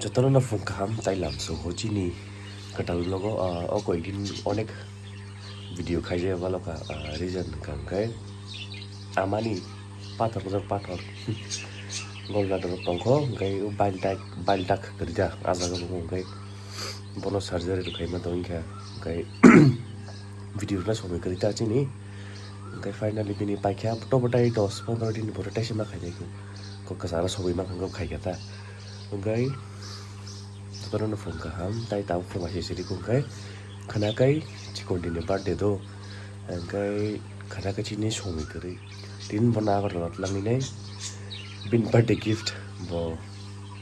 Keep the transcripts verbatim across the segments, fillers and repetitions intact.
Jotono no phung kaham tai lamsok ho chini kwtal vlogo, ah, o koikdin onek video khaijak baloka, ah, reason hwnkha hwnkhe amani pathor khe pathor gallbladder rok tongkho, hwnkhe o bile duct, bile duct kwrwi da, ah jaga bo hwnkhe bono surgery rwkhaima tongkha, hwnkhe video rwna somoi kwrwi ta chini. Hwnkhe finally bini paikha, tobo tai dos pondro din ni pore taisa ma khainai kho. Kok kwcharo sogwi mankha khaikha ta. Hwnkhe jotono no phung kaham, tai tabuk phung bai se siri kho hwnkhe khwnakai chikon din ni birthday do. Hwnkhe khwnakai chini songwi kwrwi. Tini bono Agartala twlangwi nai bini birthday gift bo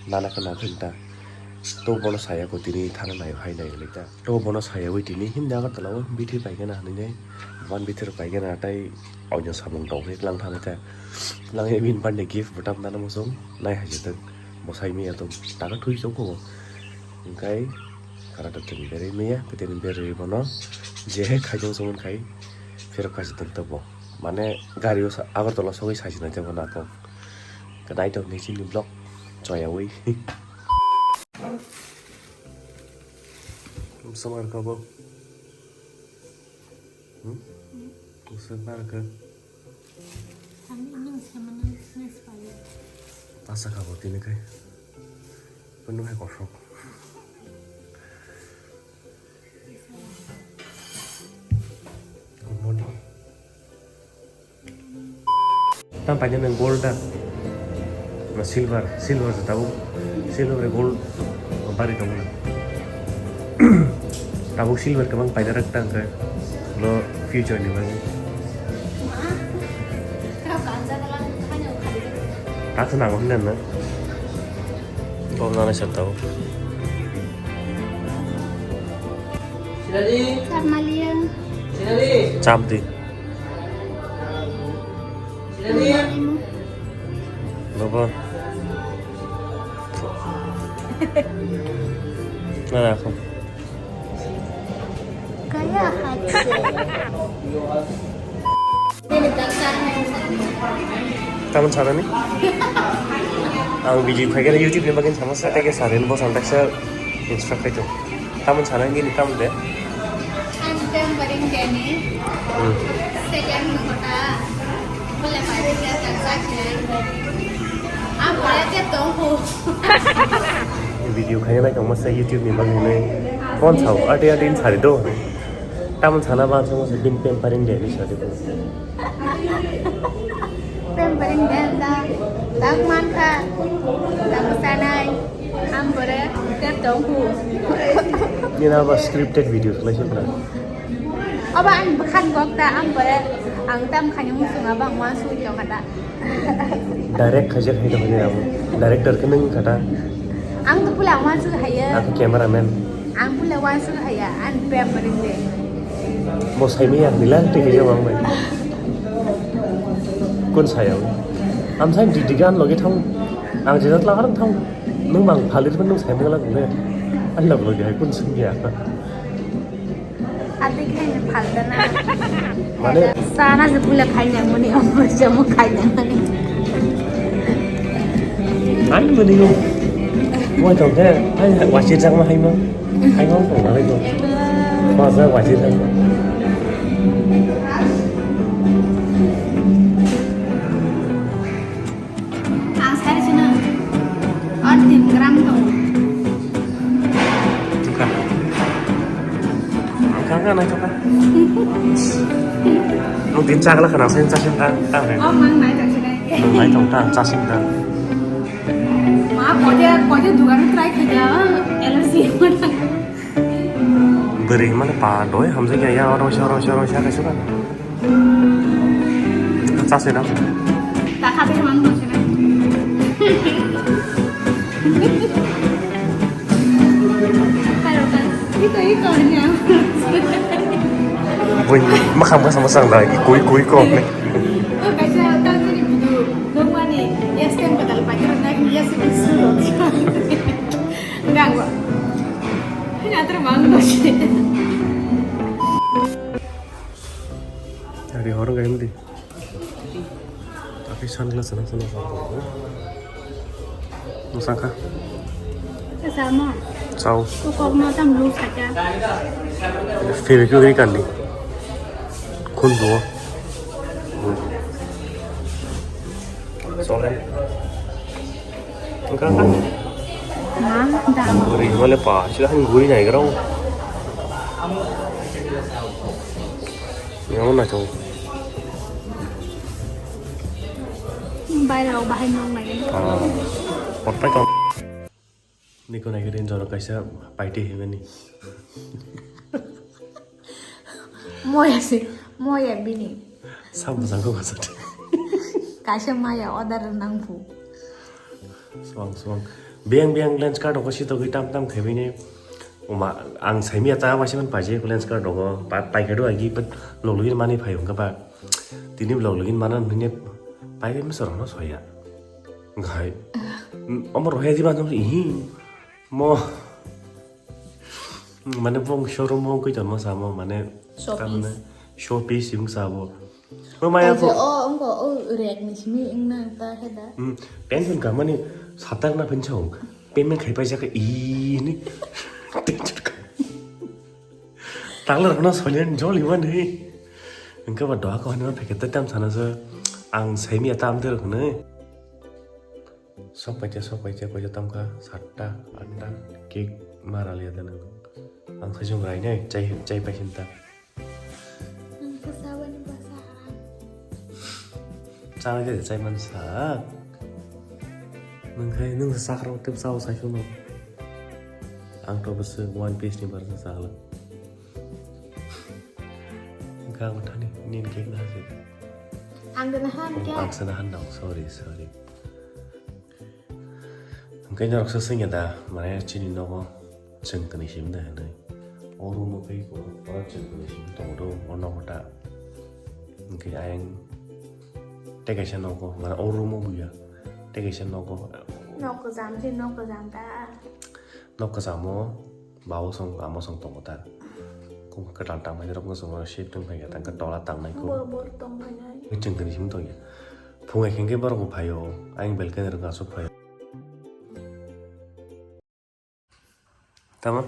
nana khe nang khe ta. To bono saya kho tini thana nai hai nai lai ta. To bono sayawi tini himni Agartala o bithi paigana hinwi nai. Ban bithi rok paigana tai oino samung tong hinwi tlang thangwi ta. Tlang bini birthday gift bo tam nana muchung nai hai se tong. Bo sai manya tong. Taka thui chong kho bo. Hwnkhe khara da tini berwi manya, tini berwi bono je hai khaijong chong khai pherok khai se tong ta bo. Mane gari o sa-, Agartala sogwi sai se nai te bo na tong. Khe nai tong ni chini vlog choyawi. Samar kabo. Hmm? Usah bar ke. Kami ini sama nang nang sepaya. Asa kabo tini kai. Penuh hai kosok. Good morning. Tam paina nang gold da? Na silver, silver se tabuk, silver gold bari tongo na. Tabuk silver kwbang paina rak tang khe lo future ni bagwi. Tato nango hinna na. Kok nana sa tabuk. Sinadi. Chap maliya. Sinadi. Chap di. Baba. Na, na, ako. Kaya hatse. Tamon sanani? Ang video khaikhe YouTube ni bagwi sama sa tei khe sarin bo samtaksa instruct khaito. Tamon sana nini tamon de? Ang pampering deni. Hmm. Second kota. Bole pai dia tak sakhe. Ang boleh dia tong ho. Video khaina nai tongma sa YouTube ni bagwi nai. Phone sao, ate ate in sari do. Tamon sana ba chamo sa bin pampering deni sari do. Pampering deni da. Tak man kha. Tak sanai. Ambore tep tong hu. Nina ba scripted video khlai se bra. Oba ang bwkhan gok ta ambore ang tam khani musung abang wan sui tong kata. Direct khaijak hai tong ni abo. Director khe nung kata. Ang to pula wan sui haya. Aku cameraman. Ang pula wan sui haya an pampering de. Bo sai maya nila te khaijak bang bai. Kun saya. Am sai di digan loge thang. Ang jeda tla harang thang. Nung bang phalir pun nung sai mangla gune. Ani log log hai kun sung ya. Ati khai ne phalta na. Mane sana je pula khai ne muni amor jamu khai ne mani. Ani muni yo. Wai tong de. Ai wasi jang ma hai ma. Hai ma tong ma hai tong. Ma ja wasi jang ma. Ang sari sino. Or tin gram to. Tuka. Ang kaka na tuka. Nung tin chakla kana sen chasin ta ta re. Oh, mang nai tak sini. Nung nai tong ta chasin ta. Ma, kodia, kodia dugan try khaja, allergy mana. Beri mana pa doi hamjak ya, ya, oro sa, oro sa, oro sa, kaisa ka. Chase da. Takha de man bose na. Iko, iko, nya. Boi, makham ka sama sang da, iko, iko, iko. O kaisa ta ni budu, dongmani, yes tem kadal pa, kira na, yes, yes. Enggak, enggak. Hanya terus mang bose. Hari horong kayak ini. Tapi sunglass sana sana sana. Musaka. Samo. Chao. Ko kokno tam lu sacha. February kandi. Khun duo. Solen. Engka kan? Ma, da. Guri male pa, sila kan guri nai garau. Yang mana chong? Bai rau bahai nong lagi. Ah, otak kau. Niko nai kiri jora kaisa paiti himani. Moya si, moya bini. Sam bwsang ko basa. Kaisa maya order nang phu. Suang suang. Biang biang lens card ko si to tam tam khaibini. Uma ang saimia ta wasi man paje lens card ko pa pai kadu agi pet login mani phai hung ka ba. Tini login mana nini pai mi soro no soya. Ngai. Omo rohe di ba no ihi. Mo. Mane bong showroom mo koi tamo samo mane. Showpiece. Tamne showpiece yung sabo. Mo maya ko. O, ongo, o, rek ni simi ingna ta heda. Hmm. Pension ka mani satak na pension. Payment khai paisa ka ini. Tension ka. Tangla rokno soilen joli mani. Engka ba doha ko hani ma phekete tam sana sa. Ang saimia tam de rokno. Sok paite, sok paite, koisa tamkha, satta, atta, cake mara liya da nang. Ang sajung rai nai, chai, chai paisin ta. Nang khe sabani bwsa. Chai de chai man sa. Nang khai nang sa sakro tep sao sai suno. Ang to bwswk one piece ni bar sa sakla. Ang thani nin cake na hasi. Ang na han kya? Ang sana han dong, sorry, sorry. Hwnkhe norok se swngya da, mane chini nogo chwng tini simi da hinwi. O room o khe oro chwng tini simi tongo do, o nogo ta. Hwnkhe ayang tei kaisa nogo, mane o room o buya. Tei kaisa nogo. Nok kwcham se, nok kwcham ta. Nok kwchamo. Babu song, amo song tongo ta. Kum kwtal tangmani rok no chwng shifting phai kha, tang khe tola tangnai ko. Bor, bor tong phai nai. Chwng tini simi tongya. Phung hai khe borok bo phaio, ayang balcony rok aswk phaio. Tamo?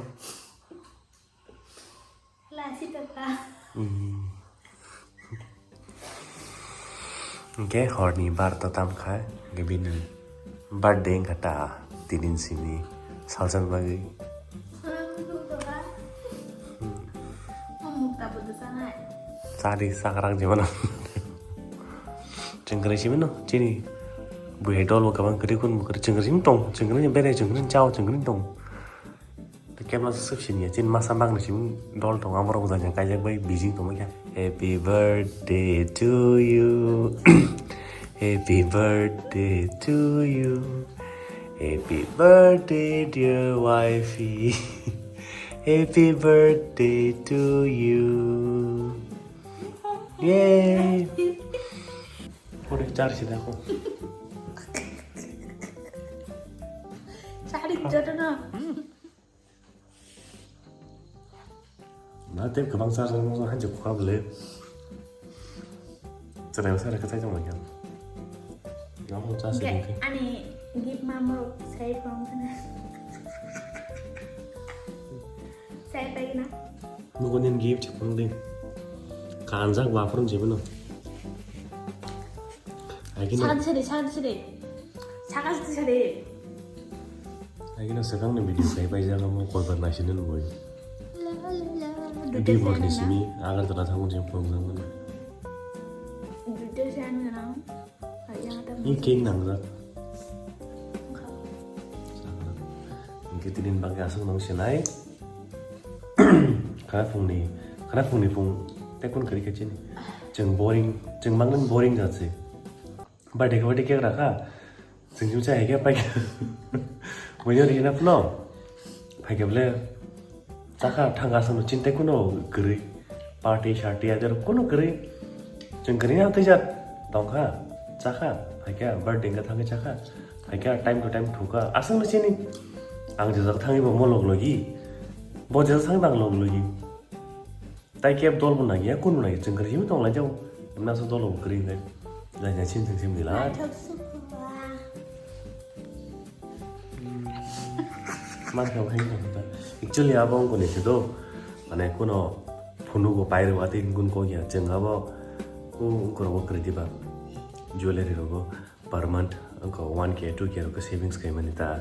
Lasi tokha. Hmm. Hwnkhe horni bar to tam kha, hwnkhe bini birthday wngkha ta, tinin simi salsa bagwi. Chadi sakrang jemano. Chwngkri simi no, chini. Buya dol bo kwbang kwrwi kun bo kwrwi chwngkri simi tong, chwngkri bere chwngkri chao chwngkri tong. Kemla swk sini ya, chini masa bangni simi dol tongo, amorok bwsajak kaijak bai bijing tongma khe. Happy birthday to you. Happy birthday to you. Happy birthday, dear wifey. Happy birthday to you. Yay. Pore char sida ko. Chari joto na. Na tei kwbang charwk no han je khwa bwle. Chwrai bwsa rwkha chai tongmani khe. Namo cha se Ge-, dingkhe. Ani gift ma mo sai phone kana. Sai pai na. Nugo nin gift phone din. Kanjak ba phone jibino. Agini. Saka dise de, saka dise de. Saka dise de. Agini swkangni video khai paijak omo Kolkata naisini lubui. Dui borni simi Agartala thango je program mani. Dui ta se ani ganang. Hai yang ta. I cake nangjak. Hwnkhe tini bagwi aswk nang sinai. Khana phungni, khana phungni phung tei kun kwrwi khe chini. Chwng boring, chwng mangni boring jat se. Birthday khe birthday cake rakha. Chwng chwng chai khe pai khe. Buino rina phano. Phai khe bole chakha thangka aswkno chini tei kuno kwrwi. Party sharty ajar kuno kwrwi. Chwng kwrwi na tei jat tongkha. Chakha. Phai khe birthday wngkha thangwi chakha. Phai khe time to time thukha. Aswkno chini. Ang jesa thangwi bo mo log logi. Bo jesa thangwi bo ang log logi. Tai khe dol bo nangya, kun bo nangya, chwng kwrwi simi tong lai jao. Himna aswk dol bo kwrwi hwnkhe. Jai jai sim sim sim di lai. Naithok sukha. Hmm. Mankha bo hai mankha. Actually abo wngkha ni se do. Mane kuno phunugo pairok atwi gun kok ya. Chwng abo ku wngkha rogo kwrwi diba. Jewellery rogo per month wngkha one K, two K rogo savings khaimani ta.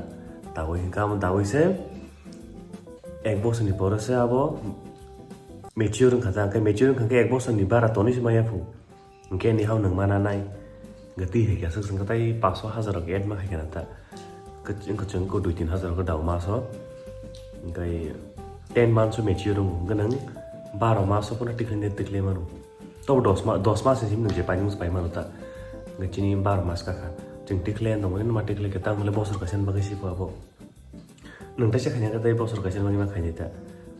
Tabwi hwnkha amo tabwi se ek bosor ni pore se abo mature wngkha ta. Hwnkhe mature wngkha khe ek bosor ni bara tonwi se maya phu. Hwnkhe ni hao nwng mana nai. Hwnkhe twi hai khe aswk swngkha tai paanch sho hajar rok add ma khai khana ta. Kwchwng kwchwng ko dui tin hajar ko dao maso. Hwnkhe ten months o mature wngo. Hwnkhe nwng baro maso phano tikhlai tikhlai mano. Tobo dos ma dos mas ni simi nwng je paimung pai mano ta. Hwnkhe chini baro mas kakha. Chwng tikhlai tongo ma tikhlai khe tamo le bosor kaisa ni bagwi se abo. Nwng teisa khaina khe tei bosor kaisa bagwi ma khainai ta.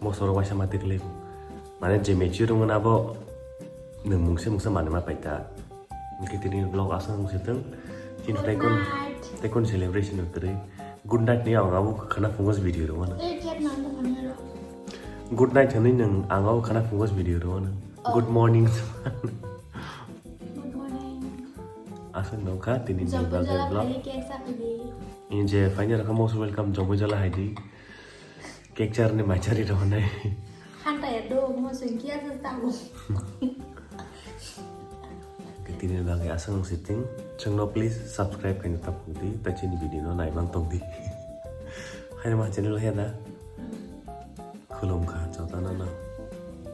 Bosor waisa ma tikhlai. Mane je mature wngna abo nwng mungsa mungsa manwi ma pai ta. Hwnkhe tini vlog aswk wng se thung. Chini tei kun tei kun celebration wng kwrwi. Good night ni ang abo khana phungo video rw mano. Good night hwnwi nwng ang abo khana phungo video rw mano. Good morning. Good morning. Aswk nokha tini ni bagwi vlog. Ini je final kha most welcome Jomoi Jala hai di. Cake charni mai chari rw nai. Hanta ya do mo sing kia sa ta mo. Tini bagwi aswk wng se thung. Chwngno please subscribe khaina ta phung di. Ta chini video no naimang tong di. Haino ma channel he da. Khulum kha chota na na.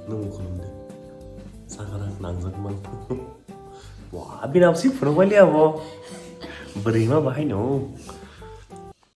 Nung khulum de. Sakara nangjak man. Wah, bini abo si phunuk bai liya bo. Bwrwi ma bahai no.